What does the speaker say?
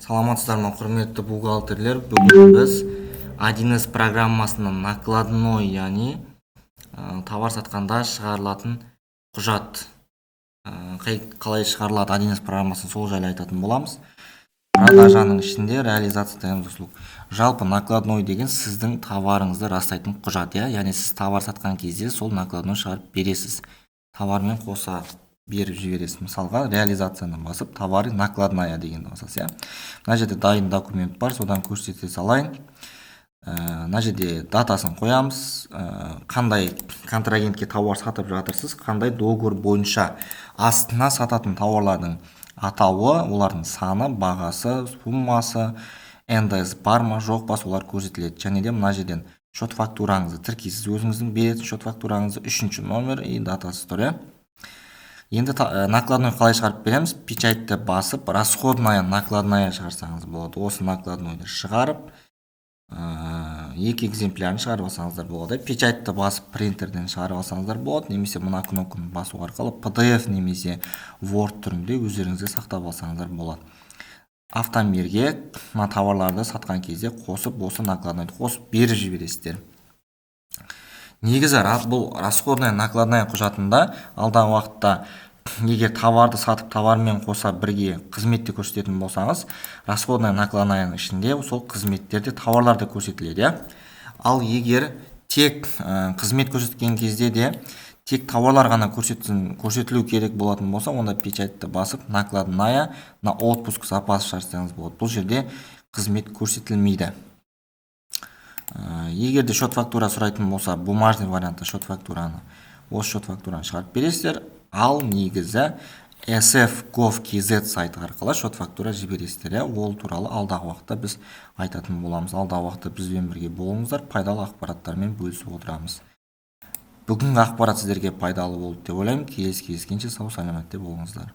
Саламатсыздар ма, құрметті бухгалтерлер! Бүгін біз 1С программасынан накладной, яғни товар сатқанда шығарылатын құжат, қалай шығарылады 1С программасын, сол жайлы айтатын боламыз. Продажаның ішінде реализация ТМЗ услуг. Жалпы, накладной деген сіздің товарыңызды растайтын құжат, иә. Яғни сіз товар сатқан кезде сол накладной шығарып бересіз, товармен қоса беріп жібересіз. Мысалға, реализацияны басып, товары, накладная дегенді басасыз, иә. Мына жерде дайын документ бар, содан көрсете салайын. Мына жерде датасын қоямыз, қандай контрагентке тауар сатып жатырсыз, қандай договор бойынша, астына сататын тауарлардың атауы, олардың саны, бағасы, суммасы, НДС бар ма, жоқ па, солар көрсетіледі. Және де мына жерден счет фактураңызды тіркейсіз, өзіңіздің беретін счет фактураңызды, үшінші номер и датасы тұр, иә. Енді накладной қалай шығарып береміз? Печатьті басып, расходная накладная шығарсаңыз болады. Осы накладнойды шығарып, екі экземплярын шығарып алсаңыздар болады. Печатьті басып, принтерден шығарып алсаңыздар болады немесе мына кнопканы басу арқылы PDF немесе Word түрінде өздеріңізге сақтап алсаңыздар болады. Автомирге мына товарларды сатқан кезде қосып, осы накладнойды қосып беріп жібересіздер. Негізі бұл расходная накладная құжатында алдағы уақытта егер товарды сатып, товармен қоса бірге қызмет те көрсететін болсаңыз, расходная накладнаяның ішінде сол қызметтер де, товарлар да көрсетіледі, иә. Ал егер тек қызмет көрсеткен кезде де тек товарлар ғана көрсетілу керек болатын болса, онда печатьті басып, накладная на отпуск запас шығарсаңыз болады. Бұл жерде қызмет көрсетілмейді. Егер де счет фактура сұрайтын болса, бумажный вариантта счет фактураны, осы счет фактураны шығарып бересіздер. Ал негізі sf.gov.kz сайты арқылы счет фактура жібересіздер, иә. Ол туралы алдағы уақытта біз айтатын боламыз. Алдағы уақытта бізбен бірге болыңыздар, пайдалы ақпараттармен бөлісіп отырамыз. Бүгінгі ақпарат сіздерге пайдалы болды деп ойлаймын. Келесі кездескенше сау саламатта болыңыздар.